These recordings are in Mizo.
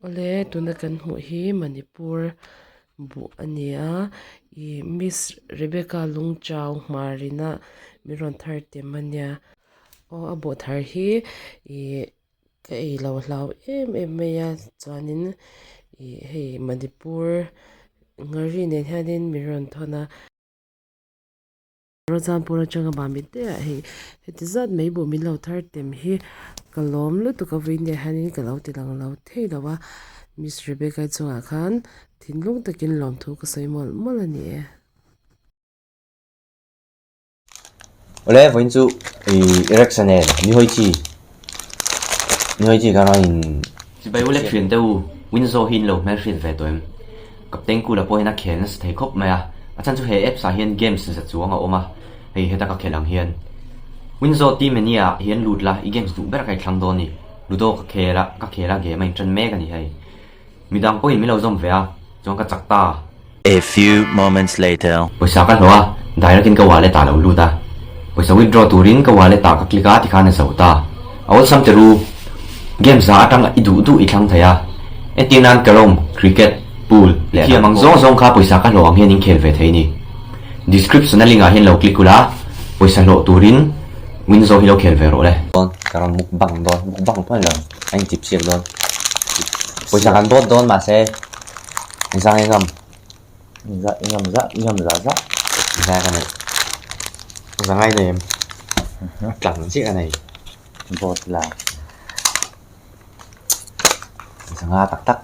Awle tuna kan hmuh hi Manipur buh a ni a ih miss Rebecca Lungchau hmar ina min rawn thar tem a nia aw a buh thar hi ih ka ei lo hlau em em mai a chuanin ih hei Manipur nghari nen hianin min rawn thawn a. Rawzanpur atanga Bami te ah hei heti zat mai buh min lo thar tem hi ka lawm lutuk a vawiin ah hianin ka lo ti lang lo thei lo a Miss Rebecca chungah khan thinlung takin lawmthu ka sawi mawlh mawlh a ni e. Awle vawiin chu ih erection nen ni hawi chi ni hawi chi khan a in Chibai u le thian te u Winzo hi in lo hmelhriat ve tawh em? Captain Kula pawh hian a khel nasa thei khawp mai a, a chhan chu he apps ah hian games za chuang a awm a, hei heta ka khelh ang hian Winzo team ania ah hian lut la i games duh ber ka i thlang dawn ni, Ludo ka khel a, ka khel a game a intan mek a ni hei. Midang pawhin min lo zawm ve a, chuan ka chak ta. A few moments later. Pawisa ka hlawh a, direct in ka wallet ah lo lut a. Pawisa withdraw turin ka wallet ah ka click a tikhan a zo ta. A awlsam te ru. Game za atang i duh duh i thlang thei a. Entir nan carrom, cricket, pool leh thiam ang zawng zawng kha pawisa ka hlawh ang hian in khel ve thei ni. Description a link ah hian lo click ula, pawisa hlawh turin Winzo hi lo khel ve rawh le. Dawn, ka rawn mukbang dawn, mukbang pawh a ni lo, a inchip siak dawn. Pawisa kan dawt dawn mahse Zang i ngam. Za i ngam za i ngam za za. Za ka nei. Za ngai nei em? Tlang chiah ka nei. Bawt la. Za nga tak tak.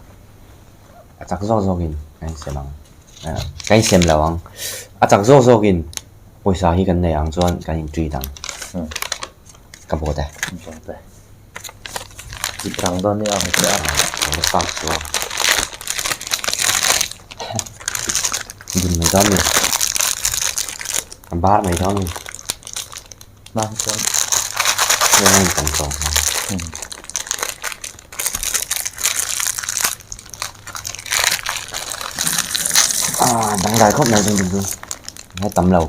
A chak zawk zawkin ka insem ang. Ka insem lo ang. A chak zawk zawkin pawisa hi kan nei ang chuan kan in treat ang. Ka bawt e. Bawt e. Chip rang dawn ni ang che a. Ka start chu a. Dun mai dawn ni. A bar mai dawn ni. Mang chuan. Heng in tawng tawng. Ah, dangdai khawp mai chung chu. Ngai tam lo.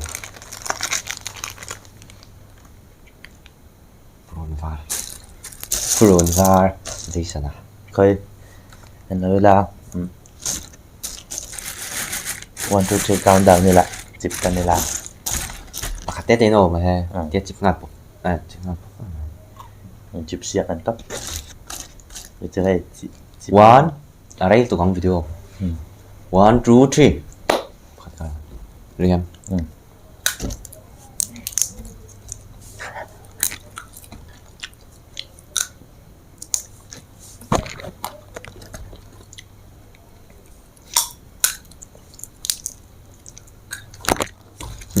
Purun var Purun var Jason a Khawi en lo ila umm one two three count down ila chip tan ila Pakhat te te in a awm a he tia chip nghal pawp eh chip nghal pawp chip siak an tawp chu hei chip One a rei tuk ang video one two three pakhat kha ring em.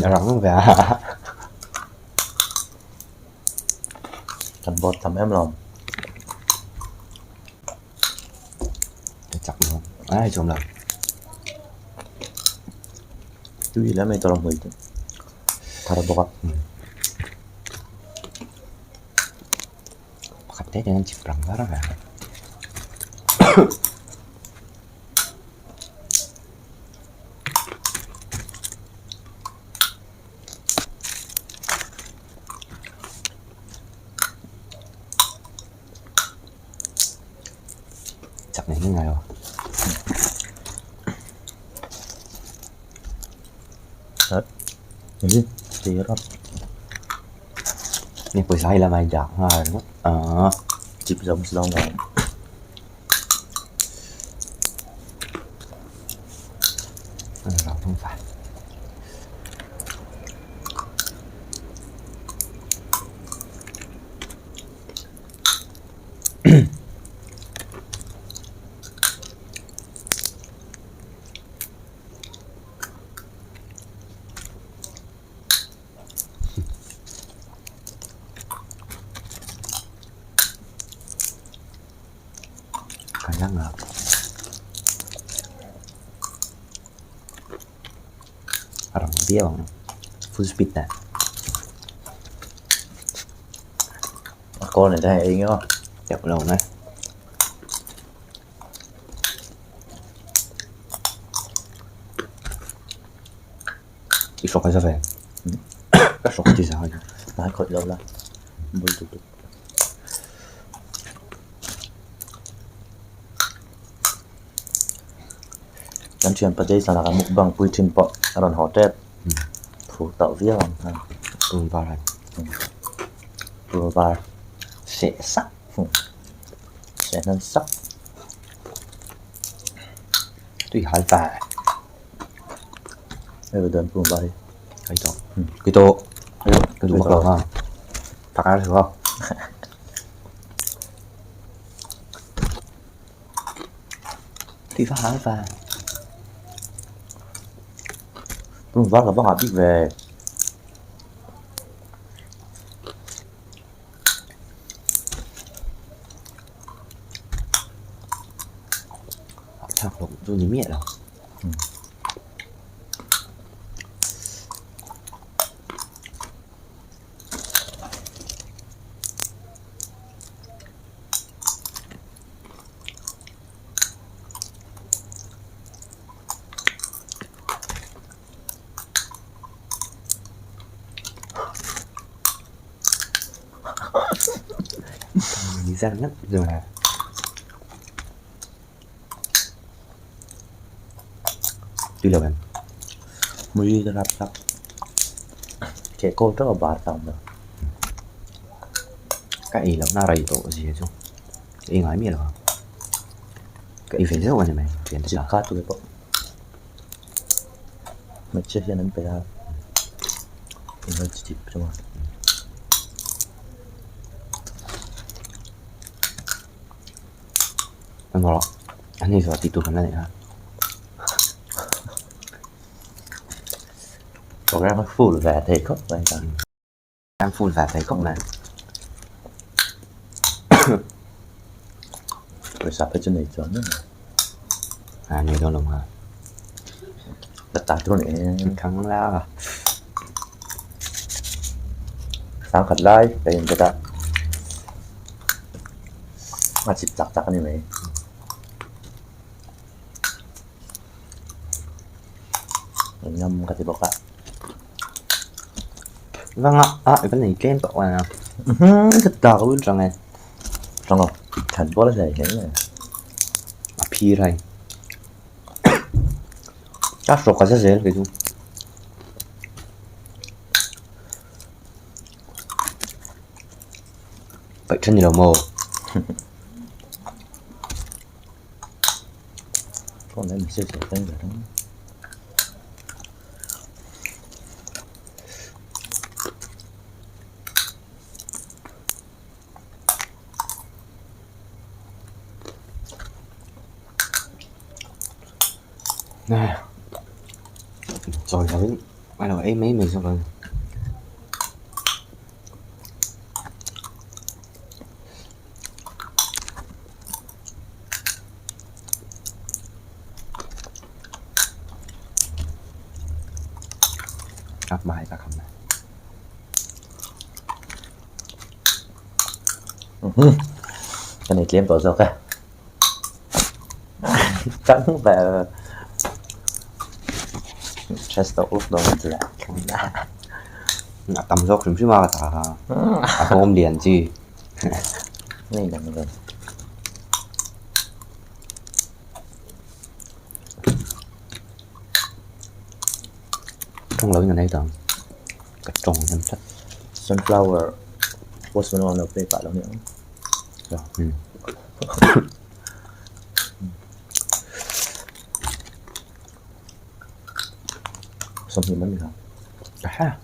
Rang ve a. Kan bawt tam em lo. Chak lo. Ai chawm lo. Tui hle mai tawrh hmui chu thar bawk a. Pakhat te te an chip rang var a. Chak nei ngai lo. Ni pawisa hi lamah dah nghal ringawt a chip zawng zawng lo. Cảm giác ngọt rong viau ang full speed nè Con này đây ấy nhá. Chậm lâu này. I hrawk ai za ve. Ka hrawk ti za ai. Nai khawih lo la. Bul tu tu. Kan thianpa Jason-a kan mukbang pui thin pawh a rawn haw tep. Phur tauh viau ang khan. Purun var han. Purun var seh sak. Seh hnan sak. Tui hal fai. Hei va dawn purun var hi. Hei tawh. Hei tawh. Ka duh vak lo ha. Pakar chu ha. Tui va hal fai. Purun var ka va ngah bik ve. Thlak loh chu ni miah lo. Ni zar ngat rồi à. Tui lo em. Mui ka rap sak. Che ko teuh a bar tang lo. Ka ei loh na rei tawh zia chu. Ka ei ngai miah lo a. Ka ei ve zeuh a ni mai thian te Chip chuan. kha tu pawh. Hmeichhia hian an pe a. Englo chi chip chuan. An rawh an ei zawh tih tur kan la neih a. Program a full ve thei khawp mai ta. An full ve thei khawp mai. Pawisa phei chu nei chuan nia. À nei dawn lo mà. Ka ta tur ni e. Thang la. Sang khat lai ka in ka dah. A chip tak tak a ni mai. Ngam ka ti bawk a. Vâng ạ, à, cái này kem tọa à. Ka ta ka Rang này, Rang lo. Than pawh la hlei hle mai. À phi này. Các sọc cả sẽ cái chú. Vậy chân nhiều màu. Con này mình sẽ sẽ tên rồi đó. Nè. Rồi rồi, bắt đầu ấy mấy mình xong rồi. Áp bài ta không này. Cái này tlem tawh zawk e. Chang ve chest tawh uk dawn chu le. A tam zawk hrim hrim a ka ta a hlawm lian chi. Nei dang vel. Trong lớn ở đây tao. Cái trồng em thích. Sunflower post malone lo play pah lo nia. Ừ. Sawmhnih man ni kha. À.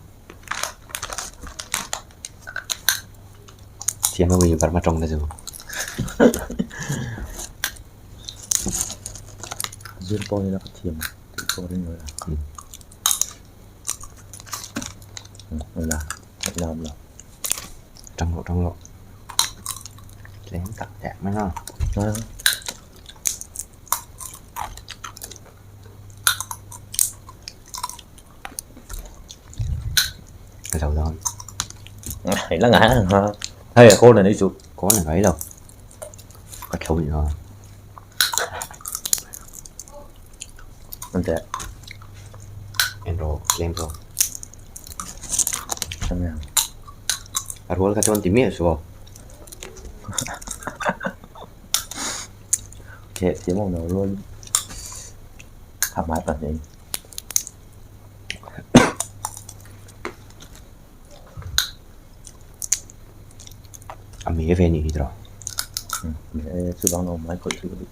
Thiam a ui Burma tawng na chu. Zir pawh ni la ka thiam tih pawh ring lo la. La la awm lo. Tang rawh tang rawh. Tlem tak teh mai ha. Cái đầu đó. Hãy là ngã ha. Hay là cô này đi chụp. Có là ấy đâu. Cái thầu gì hả? Anh tệ. Enro, claim rồi. Xem nào. À rồi cái chọn tìm miệng số. Kệ thiếu màu nào luôn. Kha hmai pa hnih. A me ve nih hi tiraw? Me e chuvang lo hmai khawih thluh duh.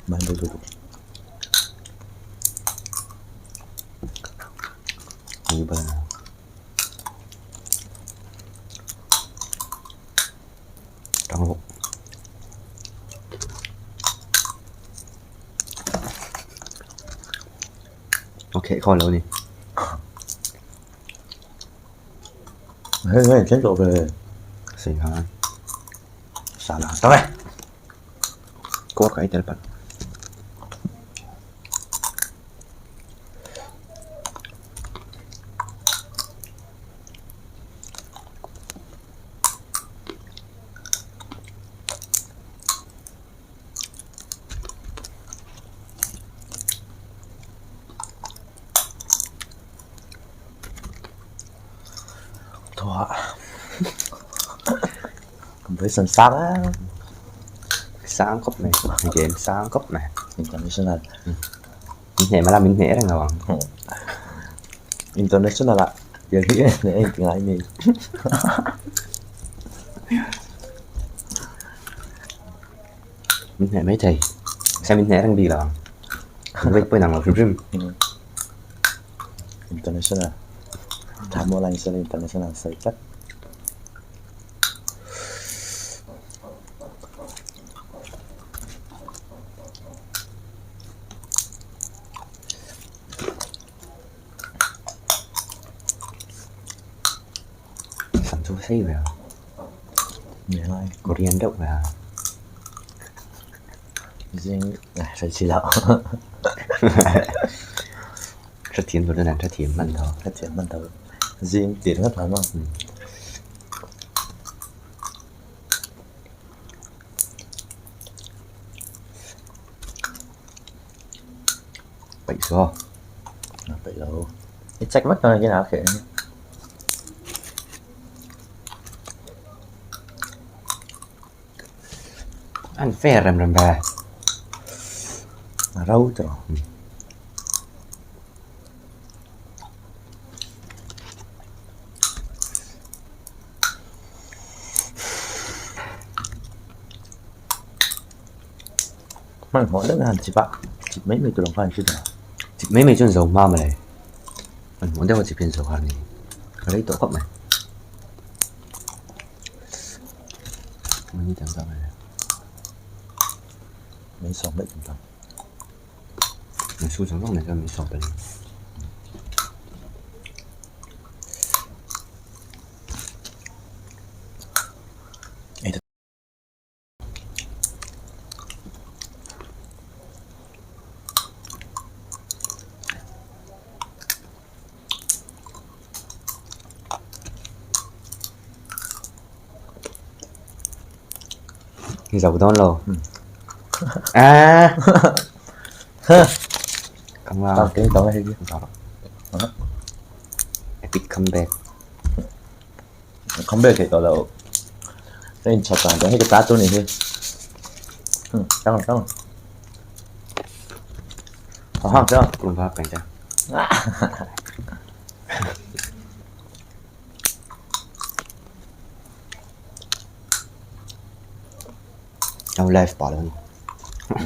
Hmai bul lutuk. Mui bal a. Tang bawk. Ok, khaw lo ni. Hei hei, thleng tawh ve. Sei khan. Sala tang e. Kawr ka ei tel palh. Thua. Competition sang á. Sang khawp mai. Game sang khawp mai. International. Min hneh mala min hneh reng lo ang. International ah tiang hi hneh a inti ngai mi. Min hneh mai thei. Mahse min hneh reng bik lo ang. Kan wait pawh inang lo hrim hrim. International. Tha maw lai sela international sawi tlat. Sam chu sei ve a. Nge lai. Korean deuh ve a. Zing hre chi loh. Hrethiam tur chuan an hrethiam hman tho. Hrethiam hman tho. Zing tih ringawt mai maw. Peih suh aw. Peih lo. I check vek dawn a khin a. An fair rem rem ve. A rau tawh. Hmanhmawh deuh hian chip a, chip mai mai tur ang khan an hre ta. Chip mai mai chuan zo hma mawle. Hmanhmawh deuh a chip hian zo har ni. Ka rei tawh khawp mai. Mani tam tak mai. Min sawm daih tam tak. Min su zawng zawng nen chuan min sawm pali. Zo dawn lo. A. Come on. Tao cái tao hay gì? Epic comeback. Comeback thì tao đâu. Nên chặt toàn cái cái tá này đi. Ừ, xong rồi, xong rồi. Ờ, không, Cùng vào cảnh cha. Trong live bỏ luôn.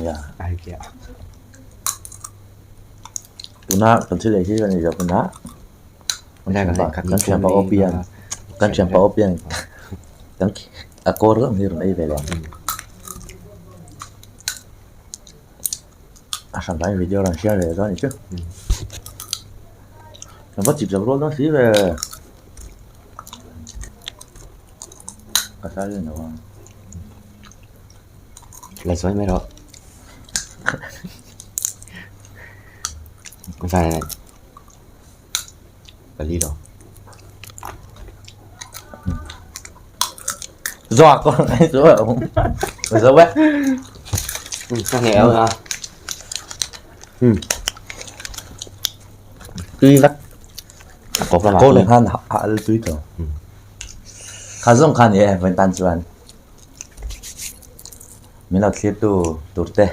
Yeah. Ai kìa. Tuna kan thil ei hi kan ei zawk na. Kan Kan thiam pa opian. Kan thiam pa opian. Kan a kawr ang hi rawn ei ve leh ang. A hran lai video rawn share leh dawn a ni chu. Kan va chip zawk rual dawn si ve. Ka sai lo a. La zawi mai rawh. Ka sai lo. Pali lo. Giọt con này rồi không? Rồi quá. Sao nghe không hả? Ừ. Tui vắt. Có cái Cô này han hạ tui rồi. Khá rộng khá nhẹ vẫn tan chuan. Min lo thlir tu tur te.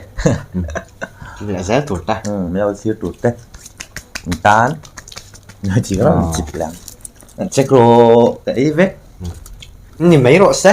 Leh zel tur te. Min lo thlir tur te. Min tan. Chi ka rawn chip leh ang. Check rawh ka ei vek. Ni mai rawh se.